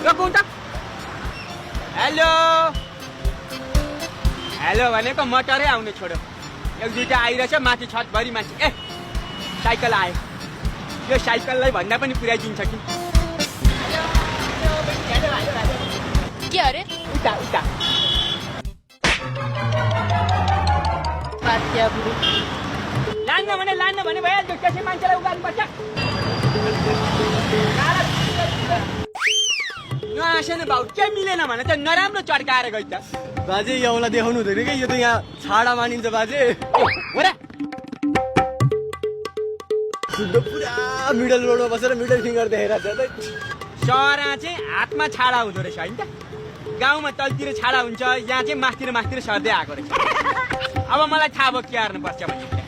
रोकौँ त hello hello भनेको मोटरै आउने छोडो एक दुईटा आइरहेछ माथि छतभरि मान्छे ए साइकल आयो यो साइकललाई भन्दा पनि पुर्याइदिन्छ कि के अरे उता उता बात्या बुढी लान्न भने भइहाल्छ त्यसै मान्छेलाई उगाल्नुपर्छ नआसेन भाउ केही मिलेन भने त नराम्रो चड्काएर गइ त बाजे यौलाई देखाउनु हुँदैन कि यो त यहाँ छाडा मानिन्छ बाजे हो र पुरा मिडल रोडमा बसेर मिडल फिङ्गर देखाइरहेको छ सहरा चाहिँ हातमा छाडा हुँदो रहेछ होइन त गाउँमा तलतिर छाडा हुन्छ यहाँ चाहिँ मास्तिर सर्दै आएको रहेछ अब मलाई थाहा भयो के गर्नुपर्छ भने